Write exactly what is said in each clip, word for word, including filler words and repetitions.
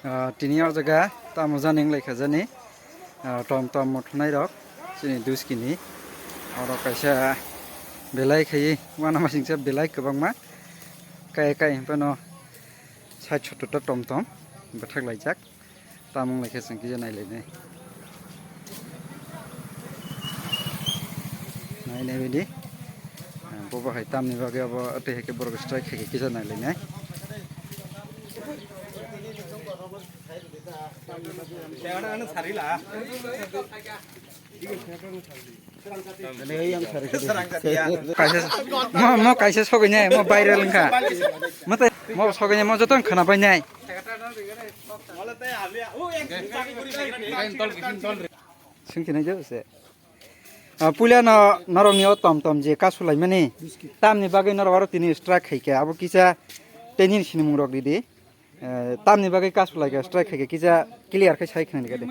Ah, tini o jaga tamo jani wng lai kha jani. Ah, tom tom mothonai rok chini duski ni. Oro kaisa belai khai wana masing sa belai kwbangma. Kai kai himphano side sotto ta tom tom bwthak laijak. Tamo wng lai khe chwng kisa nai lai nai. Nai nai bidi. Ah, bo bo hai tamni bagwi abo tei hai khe borok strike khai khe kisa nai lai nai. Kaisa, mo, mo kaisa sogwi nai, mo viral wngkha. Mo tei, mo sogwi nai, mo joto khana bai nai. Swngkhe nai jabo se. Ah, puila no norokni o tom tom je kasu laimani, tamni bagwi norok aro tini strike khaikha, abo kisa tei nini sinimung rok ridi. Eh, tamni bagwi kasu laikha, strike khaikha, kisa clear khe sai khna de.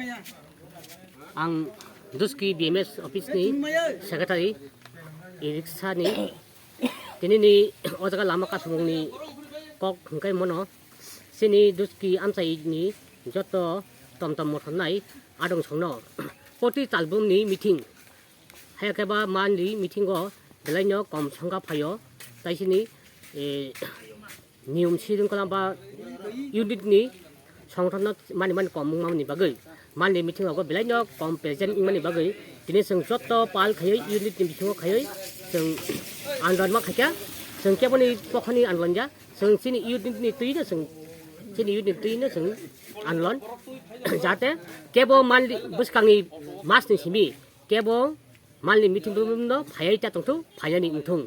Ang Duski B M S office ni secretary, Iriksa ni. Tini ni o jaga lama kasumung ni kok hwnkhe mono. Chini Duski amchai ni joto tom tom mothor nai adong songno. Koti talbum ni meeting. Haya khe ba man ni meeting o belai no kom songkha phaio. Tai chini, eh, niyom si wngkha ba unit ni songthorno mani mani kom wngmani bagwi, mani meeting rogo belai no kom present wngmani bagwi, tini chwng joto pal khaiwi unit ni bisingo khaiwi chwng andolon ma khaikha. Chwng keboni pokhoni andolon ya, chwng chini unit ni twi no chwng, chini unit ni twi no chwng andolon jate kebo manli bwskangni mas ni simi kebo manli meeting room no phaiwi ta tongthung, phainani wngthung.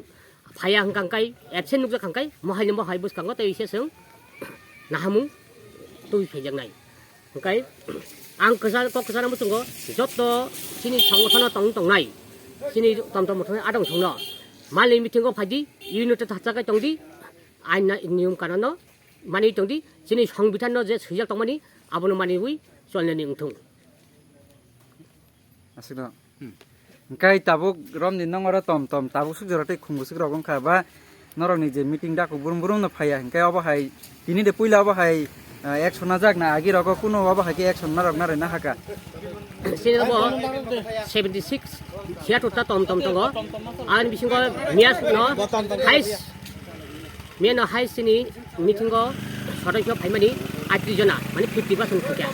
Phaiya hwnkha hwnkhe absent nukjak hwnkhe mohai ni mohai bwskango tei se chwng nahamung twi phaijaknai. Hwnkhe ang kwchar kok kwchar muchungo joto chini songothono tong tongnai, chini tom tom thangwi adong songno manli meeting o phaidi, unit thachakai tongdi, ain niyom kanunno manwi tongdi, chini songbitanno je swijak tongmani abono manwi cholnani wngthung. Aswk da. Hmm. Hwnkhe tabuk romni nongoro tom tom tabuk suk jora tei khum bwswk rok wngkha ba norokni je meeting daku burum burum no phaiya hwnkhe obo hai tini de puila obo hai, ah, action najak na agi rogo kuno obo hai khe action narok narwi na haka. Sini obo seventy six siya tota tom tom tongo. Ani bisingo miyas no hais Miyano hai chini meeting o sodosyo phaimani atris jona, mane fifty percent thangkha.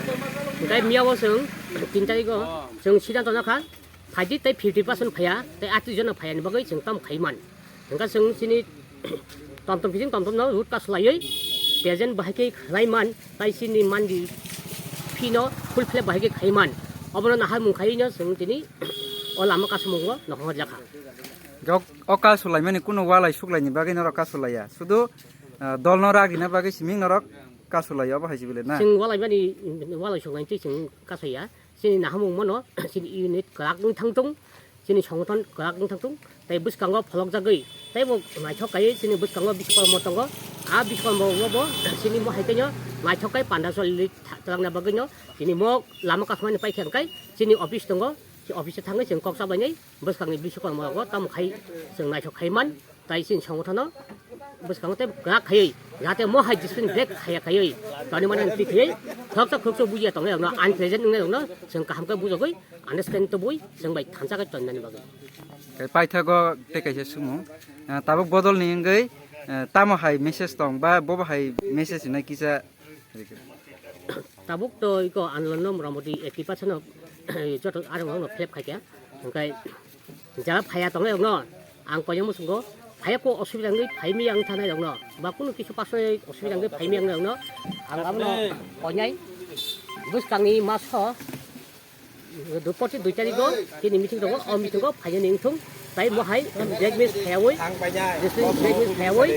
Hwnkhe miyao chwng tin tarikgo chwng siddhanto nakha, phaidi tei fifty percent phaiya, tei atris jona phaiyani bagwi chwng tamo khaiman. Hwnkhe chwng chini tom tom kiching tom tomno root cause laiwi present bahai khe khlaiman, tai chini mandi phino full flap bahai khe khaiman. Obono naharmung khaino chwng tini o lama kasamungo nokhorjakha. Jok, o kasu laimani kuno walai suklaini bagwi norok kasu laiya. Sudu, ah, dolno ragina bagwi siming norok kasu laiya, obo hai se bile na? Chwng walaimani, walai suklaini twi chwng kasaiya. Chini nahamung mano, chini unit kwrak wng thangtung, chini songgothon kwrak wng thangtung, tei bwskango pholokjagwi, tei bo naithok kaiwi chini bwskango Biswakarma tongo. A Biswakarma bo chini mohai khaino naithok kai panda cholwi tha-, twlangna bagwino chini mo lama kasumani paikha hwnkhe chini office tongo, se office o thangwi chwng kok chabainai. Bwskangni Biswakarma rogo tamo khai chwng naithok khaiman, tai chini songothono bwskango tei kwrak khaiwi, jate mo hai discipline break khaiya khaiwi, toni mani twi khaiwi, khoroksa khoroksa bujiya tongnai rokno, unpresent wngnai rokno chwng kaham khe bujagwi, understand tubui chwng bai thansa khe tonnani bagwi. Tei paithago tei kaisa sumung, ah, tabuk bodolni wngwi, ah, tamo hai message tong ba bobo hai message hinai kisa Tabuk to iko andolon no motamoti eighty percent no joto arong no flap khaikha. Hwnkhe jara phaiya tongnai rokno ang koyang muchungo phaiya ko osubida wngwi phaimaya wng thanai rokno ba kunu kisu personal osubida wngwi phaimaya wng rokno ang abono koinai bwskangni maso Dupoti dui tarikgo chini meeting tongo, o meeting o phainani wngthung, tai mohai blackmail khaiwi, blackmail khaiwi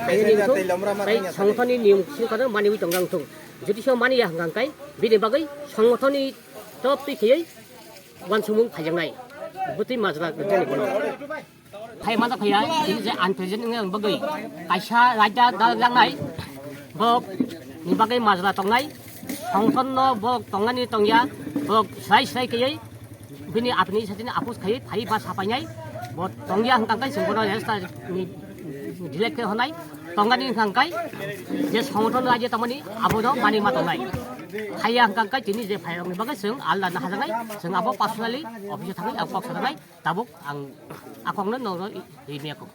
phainani wngthung, tai songthani niyom sini kotor maniwi tongna wngthung. Jodi se maniya hwnkha hwnkhe bini bagwi songthani top twi khaiwi uansukmung phaijaknai. Bwtwi majra gwnjani bono. Khai mata khaiya, tini je unpresent wngya bagwi kaisa raida dalak langnai, bok ni bagwi majra tongnai, songthon no bok tongnani tongya, bok sai sai kaiwi bini apni satini apus khai phai ba sapainai, bo tongya hwnkha khe chwng bono register ni Delete khe honai, tongani hwnkha kai, je songothon raji tongmani, abono mani ma tongnai. Haiya hwnkha kai, tini je phairokni bagwi chwng alda na hajaknai, chwng abo personally office o thangwi ang kok sajaknai, tabuk ang akokno nono ri-, rimiyakho.